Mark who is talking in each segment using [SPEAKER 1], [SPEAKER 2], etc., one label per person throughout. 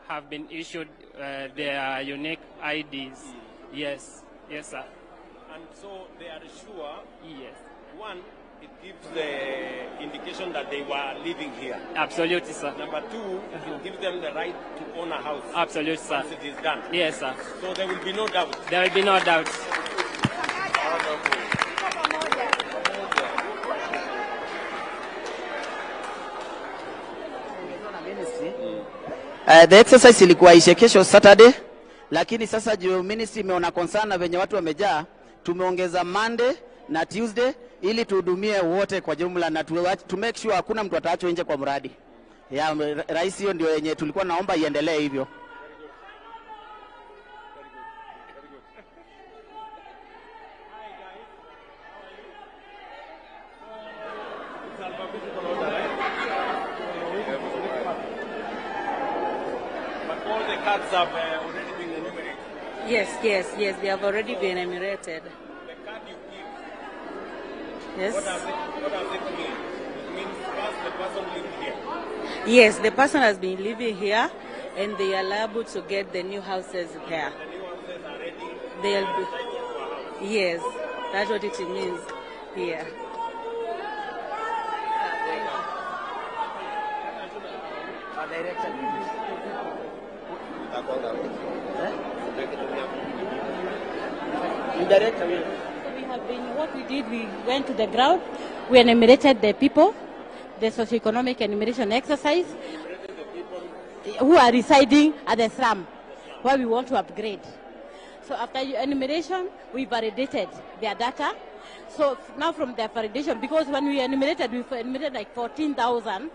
[SPEAKER 1] have been issued their unique IDs. Yes, yes, sir.
[SPEAKER 2] And so they are sure.
[SPEAKER 1] Yes.
[SPEAKER 2] One, it gives the indication that they were living here.
[SPEAKER 1] Absolutely, sir.
[SPEAKER 2] Number two, it gives them the right to own a house.
[SPEAKER 1] Absolutely, sir.
[SPEAKER 2] Once it is done.
[SPEAKER 1] Yes, sir.
[SPEAKER 2] So there will be no doubt.
[SPEAKER 1] There will be no doubt.
[SPEAKER 3] The exercise ilikuwa ishe kesho Saturday, lakini sasa juu ministry imeona concern na venye watu wamejaa, tumeongeza Monday na Tuesday ili tuhudumie wote kwa jumla na to make sure hakuna mtu ataachwa nje kwa mradi. Ya rais, hiyo ndio yenye tulikuwa naomba iendelee hivyo.
[SPEAKER 2] But all the cards have already been enumerated.
[SPEAKER 4] Yes, yes, yes, they have already been enumerated.
[SPEAKER 2] The card you give,
[SPEAKER 4] Yes.
[SPEAKER 2] what does it mean? It means first the person lived here.
[SPEAKER 4] Yes, the person has been living here and they are liable to get the new houses here.
[SPEAKER 2] The new houses are ready.
[SPEAKER 4] They'll be,
[SPEAKER 2] Entitled to a house.
[SPEAKER 4] yes, that's what it means here. So we have been, what we did, we went to the ground, we enumerated the people, the socioeconomic enumeration exercise, who are residing at the slum, where we want to upgrade. So after enumeration, we validated their data. So now from the validation, because when we enumerated like 14,000.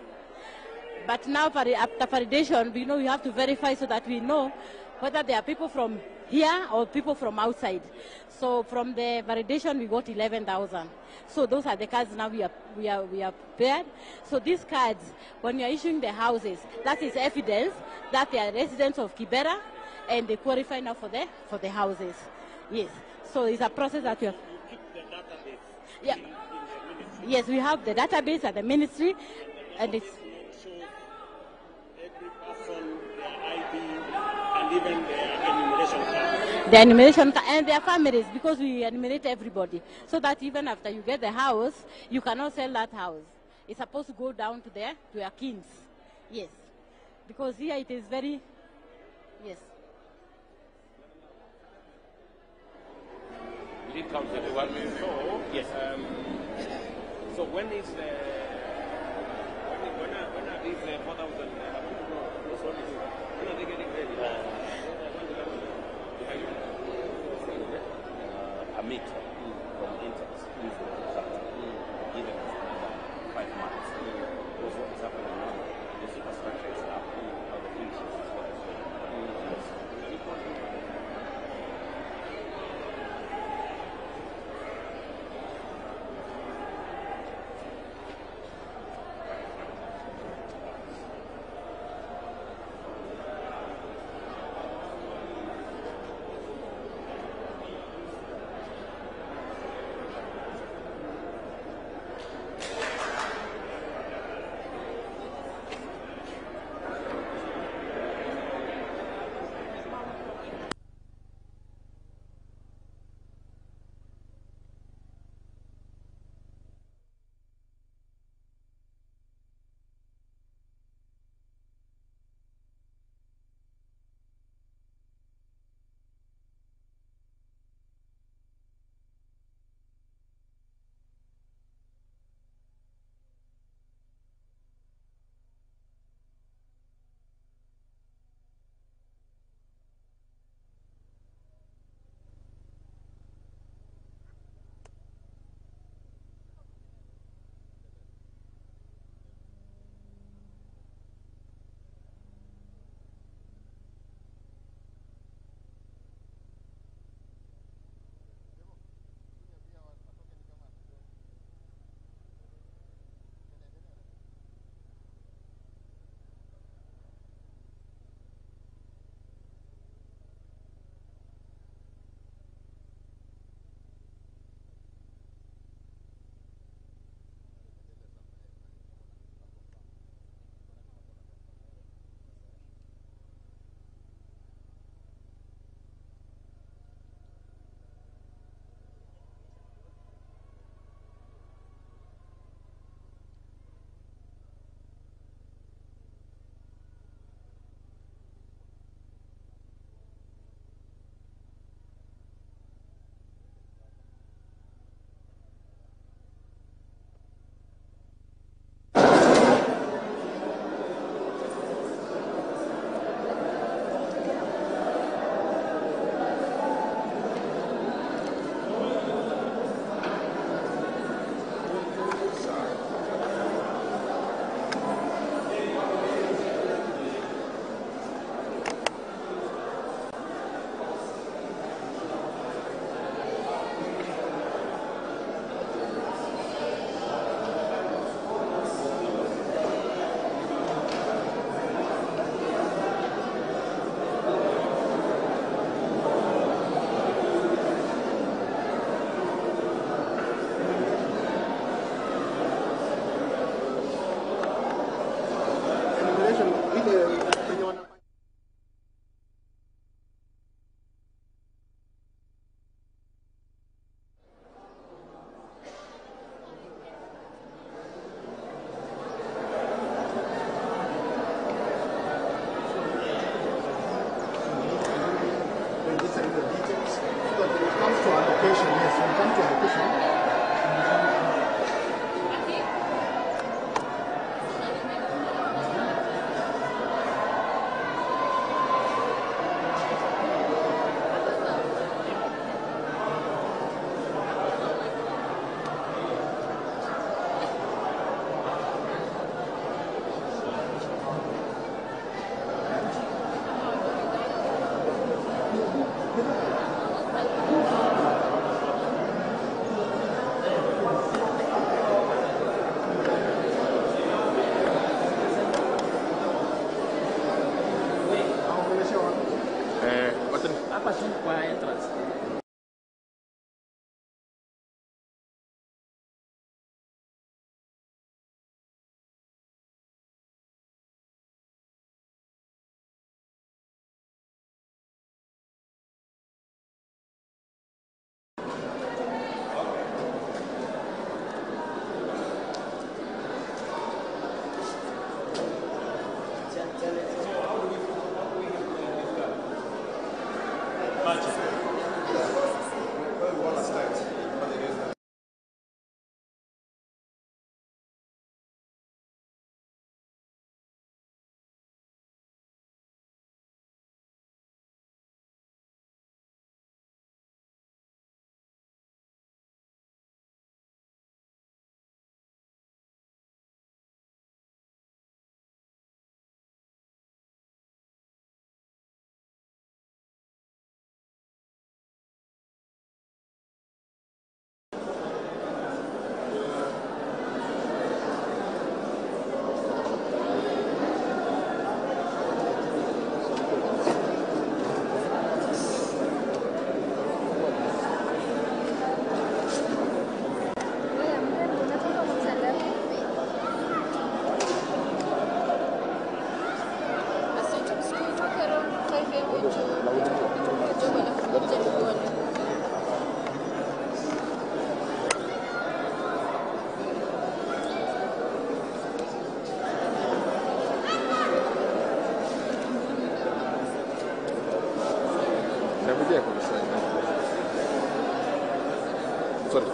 [SPEAKER 4] But now after validation, we know we have to verify so that we know whether there are people from here or people from outside. So from the validation, we got 11,000. So those are the cards now we are prepared. So these cards, when you are issuing the houses, that is evidence that they are residents of Kibera and they qualify now for the houses. Yes. So it's a process that we have.
[SPEAKER 2] You keep the database.
[SPEAKER 4] Yeah. Yes, we have the database at the ministry, and it's.
[SPEAKER 2] Every person, their ID, and even their enumeration card.
[SPEAKER 4] The enumeration card and their families, because we enumerate everybody, so that even after you get the house, you cannot sell that house. It's supposed to go down to their kins. Yes, because here it is very, yes.
[SPEAKER 2] Lead counsel, so, yes. So when is the when are these 4,000? I want to know. When are they getting ready?
[SPEAKER 5] Amit from Intex, who is the contractor, given us another 5 months. Because what is happening now, the superstructure is up, now the finishes is what is going on. Yes.
[SPEAKER 2] Hapa tu kwa entrance.
[SPEAKER 6] Sorry.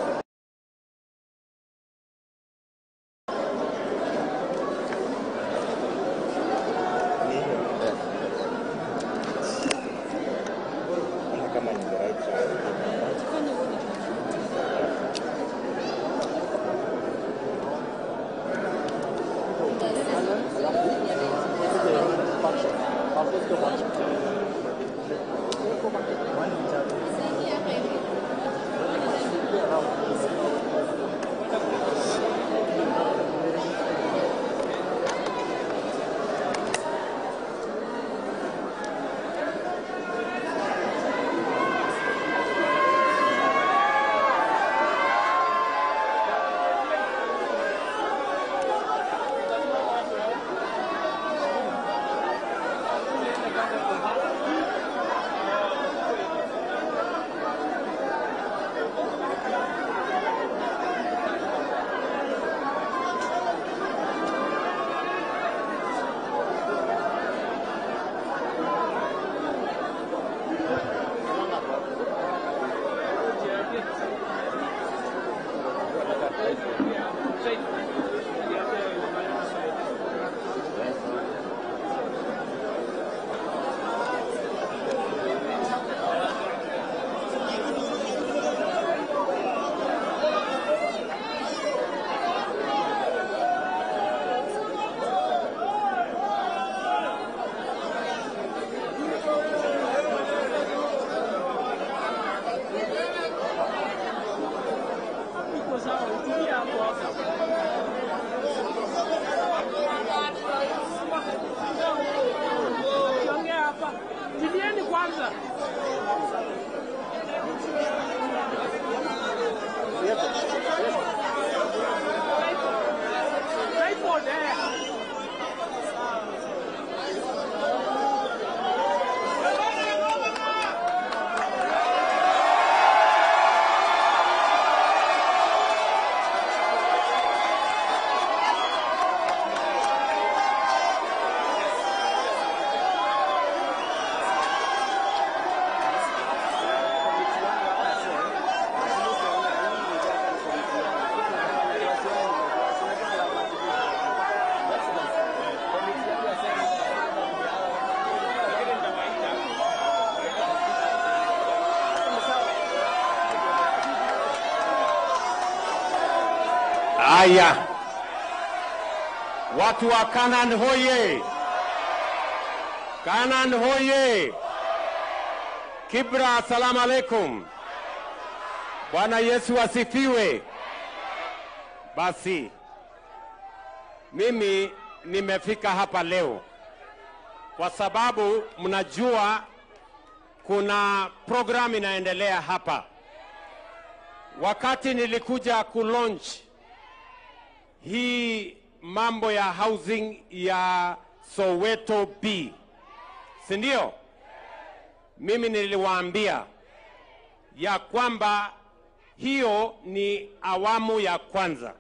[SPEAKER 7] Haya, watu wa Canaan hoye! Canaan hoye! Kibra, asalamu alaikum. Bwana Yesu asifiwe. Basi mimi nimefika hapa leo kwa sababu mnajua Kuna program inaendelea hapa. Wakati nilikuja kulaunch hii mambo ya housing ya Soweto B, si ndio? Mimi niliwaambia ya kwamba hiyo ni awamu ya kwanza.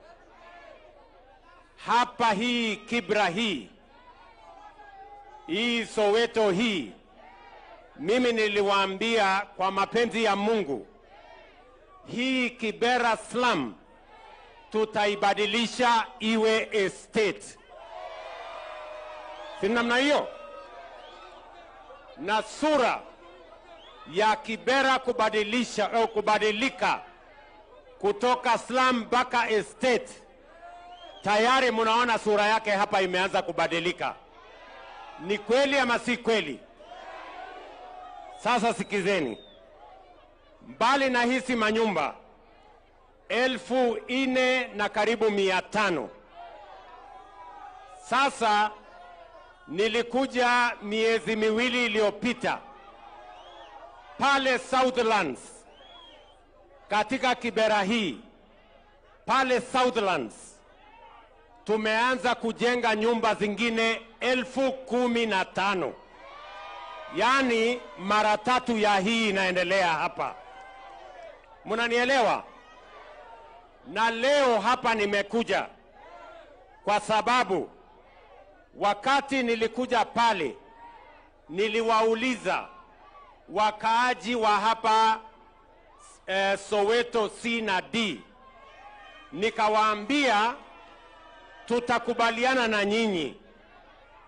[SPEAKER 7] Hapa hii Kibra hii Soweto hii, mimi niliwaambia kwa mapenzi ya Mungu, hii Kibera slum tutaibadilisha iwe estate. Si namna hiyo? Na sura ya Kibera kubadilisha au kubadilika kutoka slum mpaka estate, tayari mnaona sura yake hapa imeanza kubadilika. Ni kweli ama si kweli? Sasa sikizeni. Mbali na hizi manyumba 4,500 na karibu 500. Sasa nilikuja miezi miwili iliyopita pale Southlands, katika Kibera hii pale Southlands tumeanza kujenga nyumba zingine 15,000. Yani mara tatu ya hii inaendelea hapa. Mnanielewa? Na leo hapa nimekuja kwa sababu wakati nilikuja pale niliwauliza wakaaji wa hapa Soweto C na D, nikawaambia tutakubaliana na nyinyi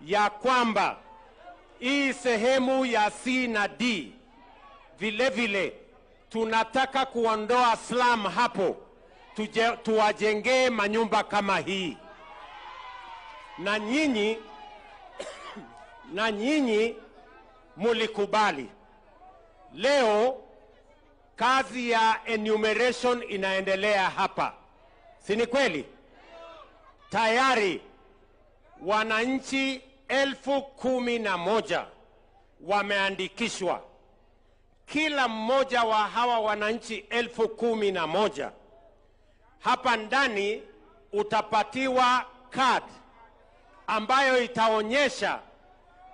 [SPEAKER 7] ya kwamba hii sehemu ya C na D vile vile tunataka kuondoa slum hapo, tuwajengee manyumba kama hii. Na nyinyi mulikubali. Leo kazi ya enumeration inaendelea hapa. Si ni kweli? Tayari wananchi 11,000 wameandikishwa. Kila mmoja wa hawa wananchi 11,000 hapa ndani utapatiwa card ambayo itaonyesha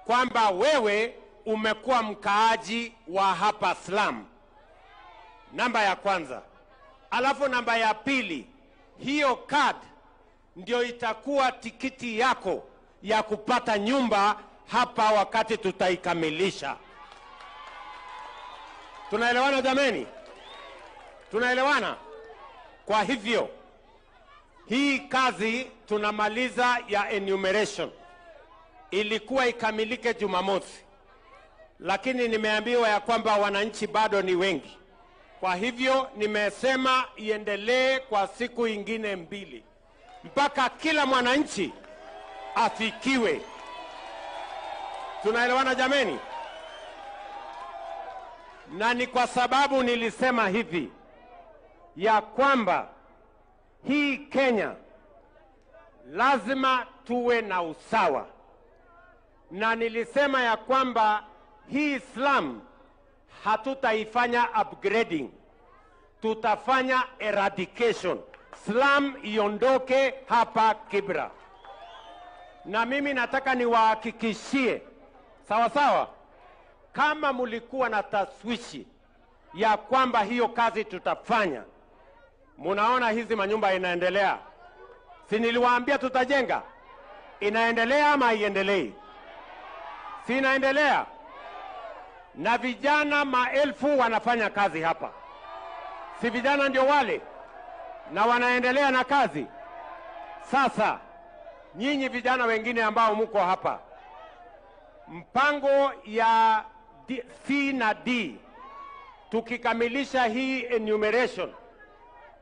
[SPEAKER 7] kwamba wewe umekuwa mkaaji wa hapa slum. Namba ya kwanza. Alafu namba ya pili, hiyo card ndio itakuwa tikiti yako ya kupata nyumba hapa wakati tutaikamilisha. Tunaelewana jameni? Tunaelewana? Kwa hivyo hii kazi tunamaliza ya enumeration ilikuwa ikamilike Jumamosi, lakini nimeambiwa ya kwamba wananchi bado ni wengi. Kwa hivyo nimesema iendelee kwa siku ingine 2 mpaka kila mwananchi afikiwe. Tunaelewana jameni? Na ni kwa sababu nilisema hivi ya kwamba hii Kenya lazima tuwe na usawa. Na nilisema ya kwamba hii slum hatutaifanya upgrading, tutafanya eradication. Slum iondoke hapa Kibra. Na mimi nataka niwahakikishie, sawa sawa, kama mulikuwa na taswishi ya kwamba hiyo kazi tutafanya, munaona hizi manyumba inaendelea. Si niliwaambia tutajenga? Inaendelea ama haiendelei? Si inaendelea? Na vijana maelfu wanafanya kazi hapa. Si vijana ndio wale? Na wanaendelea na kazi. Sasa nyinyi vijana wengine ambao mko hapa, mpango ya C na D tukikamilisha hii enumeration,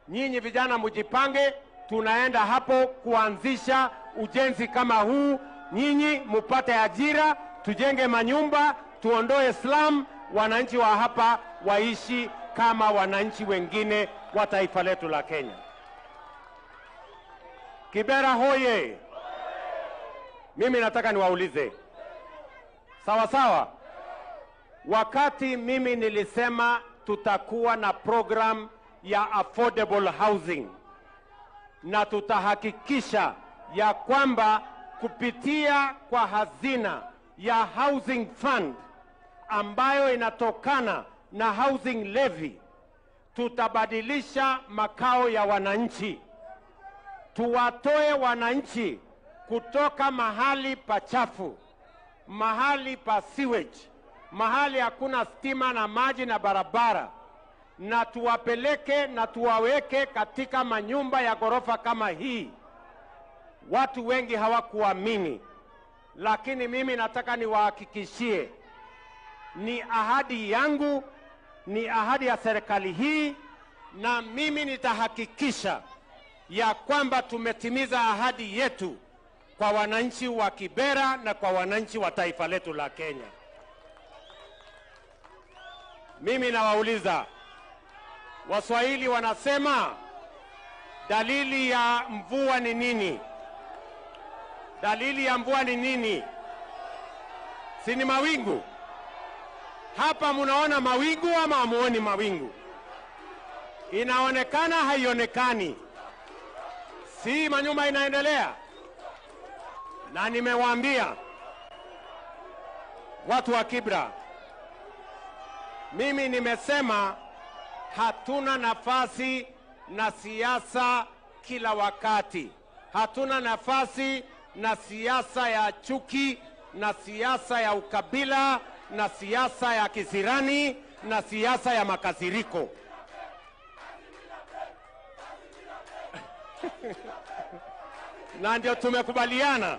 [SPEAKER 7] nyinyi vijana mjipange, tunaenda hapo kuanzisha ujenzi kama huu. Nyinyi mupate ajira, tujenge manyumba, tuondoe slum, wananchi wa hapa waishi kama wananchi wengine wa taifa letu la Kenya. Kibera hoye! Mimi nataka niwaulize, sawa sawa, Wakati mimi nilisema tutakuwa na program ya affordable housing na tutahakikisha ya kwamba kupitia kwa hazina ya housing fund ambayo inatokana na housing levy, tutabadilisha makao ya wananchi, tuwatoe wananchi kutoka mahali pachafu, mahali pa sewage, mahali hakuna stima na maji na barabara, na tuwapeleke na tuwaweke katika manyumba ya ghorofa kama hii. Watu wengi hawakuamini, lakini mimi nataka niwahakikishie, ni ahadi yangu, ni ahadi ya serikali hii, na mimi nitahakikisha ya kwamba tumetimiza ahadi yetu kwa wananchi wa Kibera na kwa wananchi wa taifa letu la Kenya. Mimi nawauliza, Waswahili wanasema dalili ya mvua ni nini? Dalili ya mvua ni nini? Si ni mawingu? Hapa munaona mawingu ama hamuoni mawingu? Inaonekana haionekani? Si manyumba inaendelea? Na nimewaambia watu wa Kibra, mimi nimesema hatuna nafasi na siasa kila wakati. Hatuna nafasi na siasa ya chuki, na siasa ya ukabila, na siasa ya kisirani, na siasa ya makasiriko. Na ndio tumekubaliana,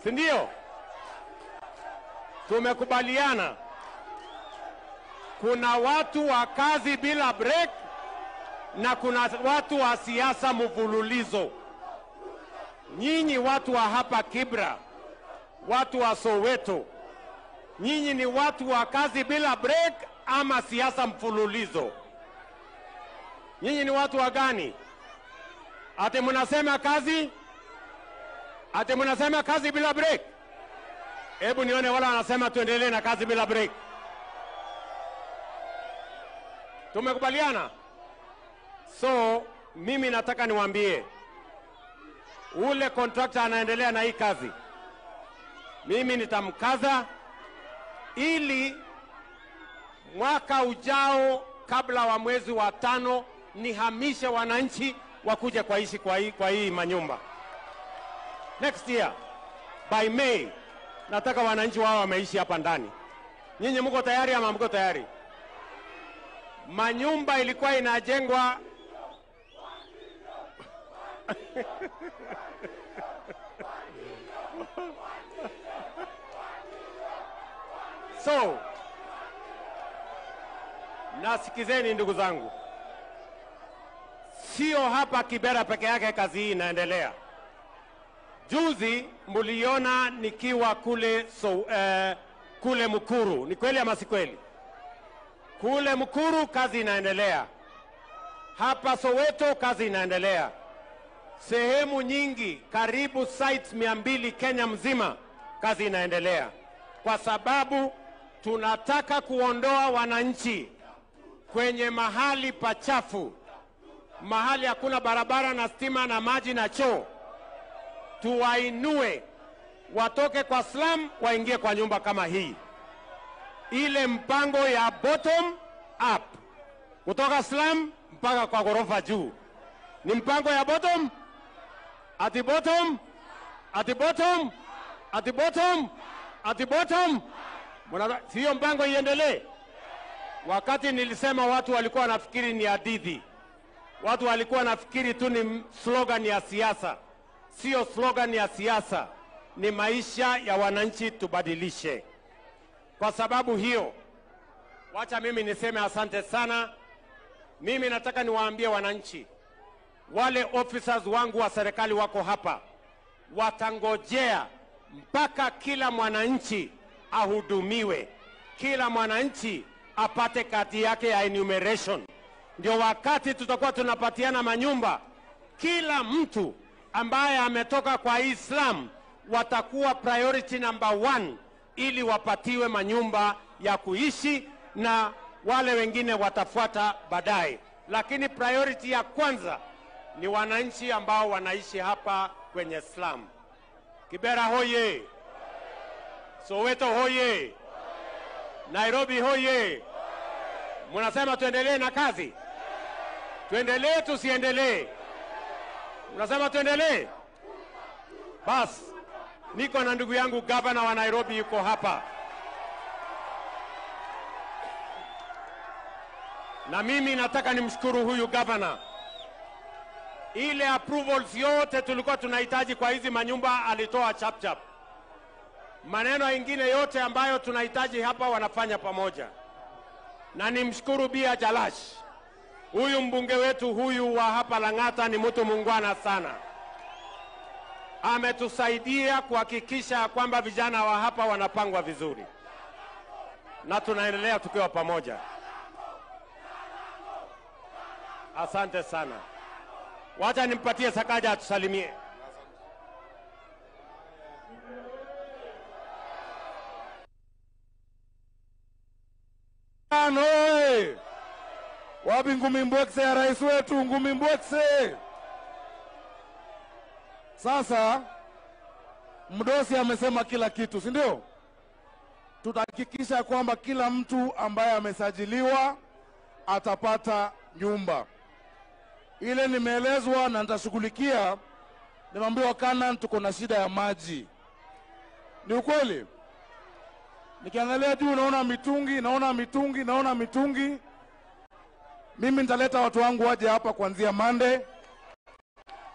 [SPEAKER 7] si ndio? Tumekubaliana kuna watu wa kazi bila break na kuna watu wa siasa mfululizo. Nyinyi watu wa hapa Kibra, watu wa Soweto, nyinyi ni watu wa kazi bila break ama siasa mfululizo? Nyinyi ni watu wa gani? Ati mnasema kazi? Ati mnasema kazi bila break? Hebu nione wala wanasema tuendelee na kazi bila break. Tumekubaliana? So mimi nataka niwaambie, ule contractor anaendelea na hii kazi, mimi nitamkaza ili mwaka ujao kabla wa mwezi wa 5 nihamishe wananchi wakuje kuishi kwa hii manyumba. Next year by May nataka wananchi wao wameishi hapa ndani. Nyinyi mko tayari ama mko tayari? Manyumba ilikuwa inajengwa So, nasikizeni ndugu zangu, sio hapa Kibera peke yake kazi hii inaendelea. Juzi mliona nikiwa kule, kule Mukuru, ni kweli ama si kweli? Kule Mukuru kazi inaendelea. Hapa Soweto kazi inaendelea. Sehemu nyingi, karibu sites 200 Kenya mzima kazi inaendelea. Kwa sababu tunataka kuondoa wananchi kwenye mahali pachafu, mahali hakuna barabara na stima na maji na choo. Tuwainue watoke kwa slum waingie kwa nyumba kama hii. Ile mpango ya bottom up, kutoka slum mpaka kwa ghorofa juu, ni mpango ya bottom at bottom at bottom at bottom at bottom. Sio mpango iendelee? Wakati nilisema watu walikuwa wanafikiri ni hadithi, watu walikuwa wanafikiri tu ni slogan ya siasa. Sio slogan ya siasa, ni maisha ya wananchi tubadilishe. Kwa sababu hiyo, wacha mimi niseme asante sana. Mimi nataka niwaambie wananchi, wale officers wangu wa serikali wako hapa, watangojea mpaka kila mwananchi ahudumiwe, kila mwananchi apate kadi yake ya enumeration. Ndio wakati tutakuwa tunapatiana manyumba. Kila mtu ambaye ametoka kwa Islam watakuwa priority number 1 ili wapatiwe manyumba ya kuishi na wale wengine watafuata baadaye. Lakini priority ya kwanza ni wananchi ambao wanaishi hapa kwenye slum. Kibera hoye! Soweto hoye! Nairobi hoye! Mnasema tuendelee na kazi? Tuendelee tusiendelee? Mnasema tuendelee? Bas, niko na ndugu yangu gavana wa Nairobi yuko hapa. Na mimi nataka nimshukuru huyu gavana. Ile approvals yote tulikuwa tunahitaji kwa hizi manyumba alitoa chap chap. Maneno mengine yote ambayo tunahitaji hapa wanafanya pamoja. Na nimshukuru Bia Jalash. Huyu mbunge wetu huyu wa hapa Lang'ata ni mtu muungwana sana. Ametusaidia kuhakikisha kwamba vijana wa hapa wanapangwa vizuri. Na tunaendelea tukiwa pamoja. Asante sana. Wacha nimpatie Sakaja atusalimie.
[SPEAKER 6] Oye! Wapi ngumi mbwekse ya rais wetu? Ngumi mbwekse. Sasa mdosi amesema kila kitu, si ndio? Tutahakikisha kwamba kila mtu ambaye amesajiliwa atapata nyumba. Ile nimeelezwa na nitashughulikia. Nimeambiwa Canaan tuko na shida ya maji. Ni ukweli? Nikiangalia juu naona mitungi, naona mitungi, naona mitungi. Mimi nitaleta watu wangu waje hapa kuanzia Monday.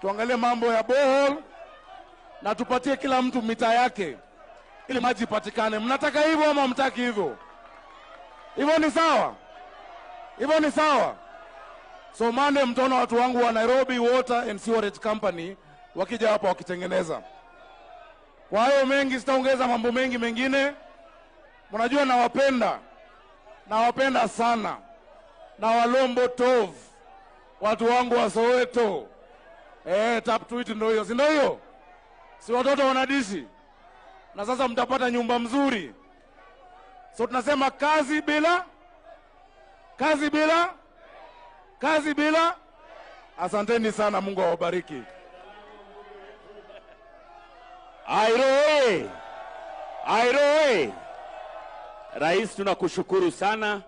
[SPEAKER 6] Tuangalie mambo ya borehole na tupatie kila mtu mita yake ili maji ipatikane. Mnataka hivyo ama mtaki hivyo? Hivyo ni sawa? Hivyo ni sawa? So Monday mtaona watu wangu wa Nairobi Water and Sewerage Company wakija hapa wakitengeneza. Kwa hayo mengi sitaongeza mambo mengi mengine. Mnajua nawapenda. Nawapenda sana. Na Walombo Tov. Watu wangu wa Soweto. Tap tweet ndio hiyo. Si ndio hiyo? Si watoto wanadishi. Na sasa mtapata nyumba mzuri. So tunasema kazi bila, kazi bila, kazi bila. Asanteni sana, Mungu awabariki.
[SPEAKER 5] Airoe! Airoe! Rais, tunakushukuru sana.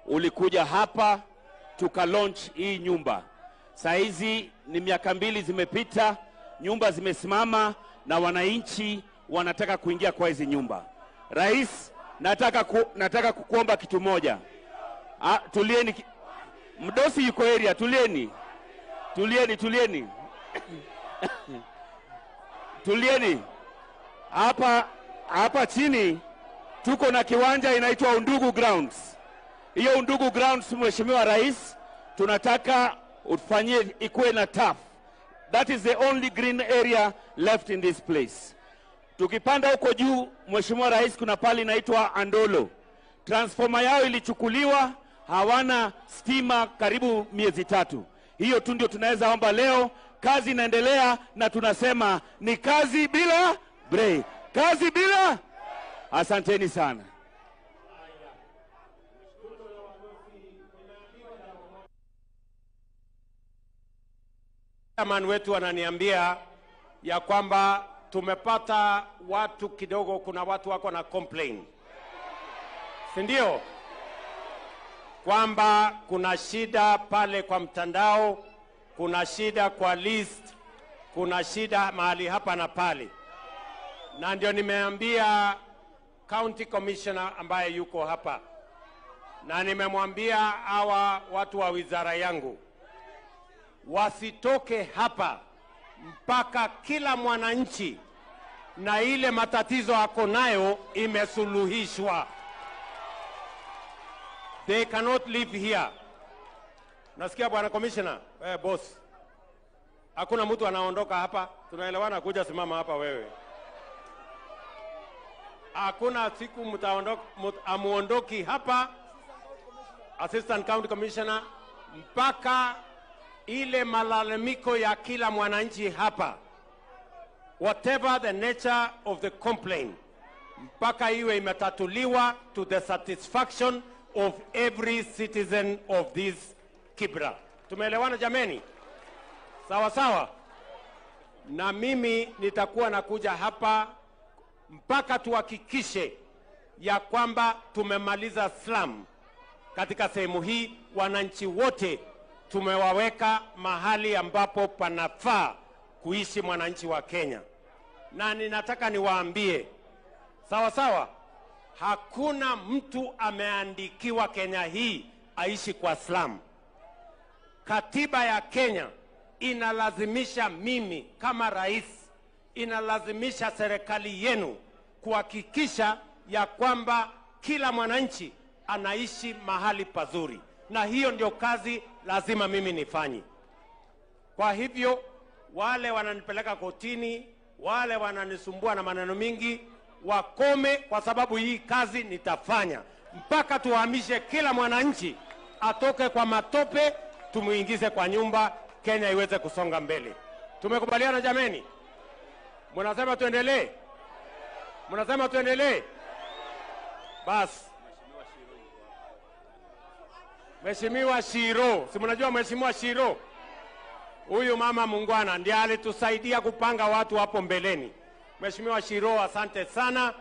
[SPEAKER 5] Ulikuja hapa tuka launch hii nyumba. Saizi ni miaka 2 zimepita, nyumba zimesimama na wananchi wanataka kuingia kwa hizi nyumba. Rais, nataka kukuomba kitu moja. Tulieni. Mdosi yuko area, tulieni. Tulieni, tulieni. Tulieni. Hapa chini tuko na kiwanja inaitwa Undugu Grounds. Hiyo Undugu Grounds, Mheshimiwa Rais, tunataka ufanyie ikuwe na turf. That is the only green area left in this place. Tukipanda huko juu, Mheshimiwa Rais, kuna pali inaitwa Andolo. Transformer yao ilichukuliwa, hawana stima karibu miezi 3. Hiyo tu ndio tunaweza omba leo. Kazi inaendelea na tunasema ni kazi bila break. Kazi bila. Asanteni sana.
[SPEAKER 7] Chairman wetu ananiambia ya kwamba tumepata watu kidogo, kuna watu wako na complain. Si ndio? Kwamba kuna shida pale kwa mtandao, kuna shida kwa list, kuna shida mahali hapa na pale. Na ndio nimeambia County Commissioner ambaye yuko hapa, na nimemwambia hawa watu wa wizara yangu wasitoke hapa mpaka kila mwananchi na ile matatizo ako nayo imesuluhishwa. They cannot live here. Nasikia bwana commissioner, boss. Hakuna mtu anaondoka hapa. Tunaelewana, kuja simama hapa wewe. Hakuna siku mtaondoka, amuondoki hapa, Assistant County Commissioner, mpaka ile malalamiko ya kila mwananchi hapa, whatever the nature of the complaint, mpaka iwe imetatuliwa to the satisfaction of every citizen of this Kibra. Tumeelewana jameni? Sawa sawa. Na mimi nitakuwa nakuja hapa mpaka tuhakikishe ya kwamba tumemaliza slum katika sehemu hii. Wananchi wote tumewaweka mahali ambapo panafaa kuishi mwananchi wa Kenya. Na ninataka niwaambie, sawa sawa, hakuna mtu ameandikiwa Kenya hii aishi kwa slum. Katiba ya Kenya inalazimisha mimi kama rais, inalazimisha serikali yenu kuhakikisha ya kwamba kila mwananchi anaishi mahali pazuri. Na hiyo ndio kazi lazima mimi nifanye. Kwa hivyo wale wananipeleka kotini, wale wananisumbua na maneno mingi, wakome, kwa sababu hii kazi nitafanya mpaka tuhamishe kila mwananchi atoke kwa matope, tumuingize kwa nyumba, Kenya iweze kusonga mbele. Tumekubaliana jameni? Mnasema tuendelee? Mnasema tuendelee? Bas. Mheshimiwa Shiro, si mnajua Mheshimiwa Shiro? Huyu mama mungwana ndiye alitusaidia kupanga watu hapo mbeleni. Mheshimiwa Shiro, asante sana,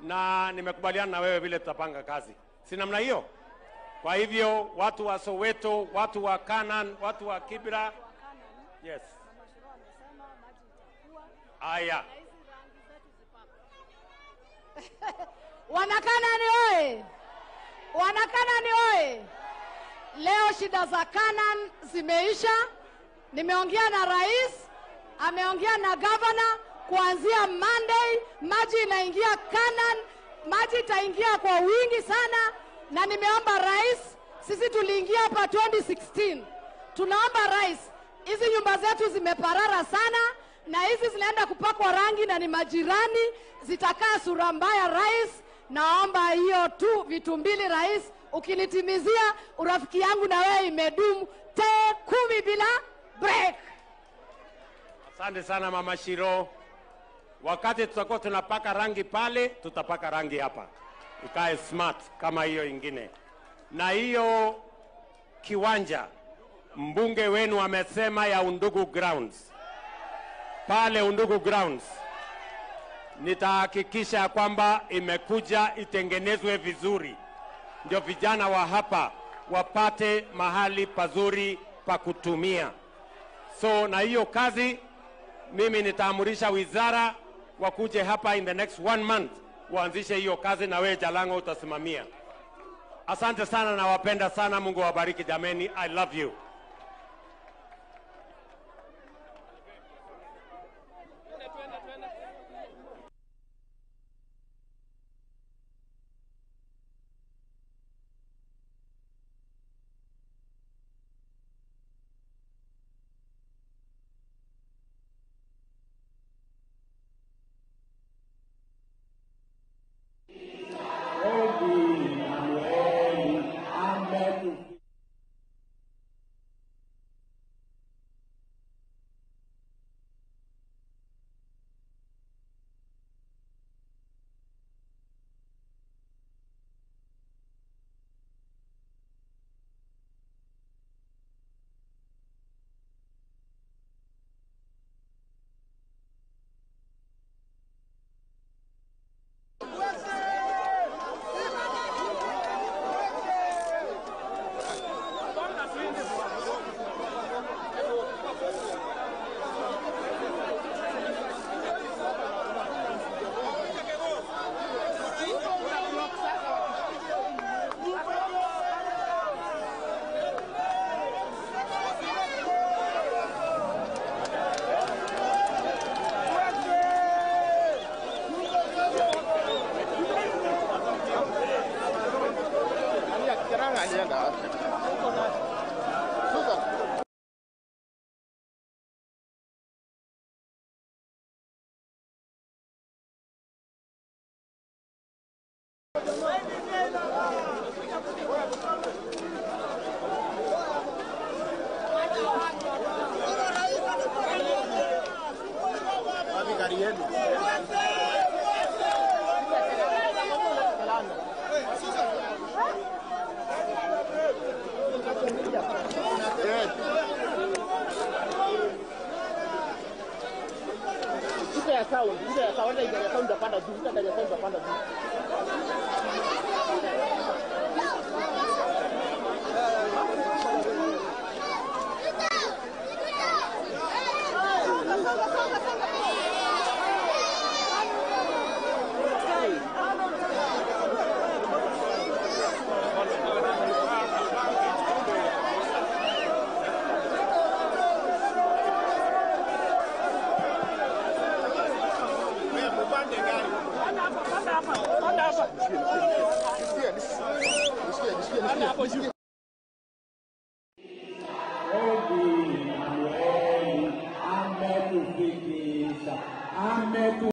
[SPEAKER 7] na nimekubaliana na wewe vile tutapanga kazi. Si namna hiyo? Kwa hivyo watu wa Soweto, watu wa Canaan, watu wa Kibra. Yes. Aya.
[SPEAKER 8] Wanakanani oye! Wanakanani oye! Leo shida za Canaan zimeisha. Nimeongea na rais, ameongea na governor. Kuanzia Monday maji inaingia Canaan, maji itaingia kwa wingi sana. Na nimeomba rais, sisi tuliingia hapa 2016. Tunaomba rais, hizi nyumba zetu zimeparara sana na hizi zinaenda kupakwa rangi na ni majirani, zitakaa sura mbaya rais. Naomba hiyo tu vitu mbili rais, ukinitimizia urafiki yangu na wewe imedumu te 10 bila break.
[SPEAKER 7] Asante sana Mama Shiro. Wakati tutakuwa tunapaka rangi pale, tutapaka rangi hapa. Ikae smart kama hiyo ingine. Na hiyo kiwanja mbunge wenu amesema ya Undugu Grounds. Pale Undugu Grounds nitahakikisha kwamba imekuja itengenezwe vizuri, ndio vijana wa hapa wapate mahali pazuri pa kutumia. So na hiyo kazi mimi nitaamurisha wizara wakuje hapa in the next 1 month waanzishe hiyo kazi, na wewe Jalango utasimamia. Asante sana, nawapenda sana. Mungu awabariki jameni. I love you.
[SPEAKER 9] Gari yenu. sound. Ile ya sound, gari ya sound itapanda juu. Ile gari ya sound itapanda juu.
[SPEAKER 10] Ametufikisha, ametu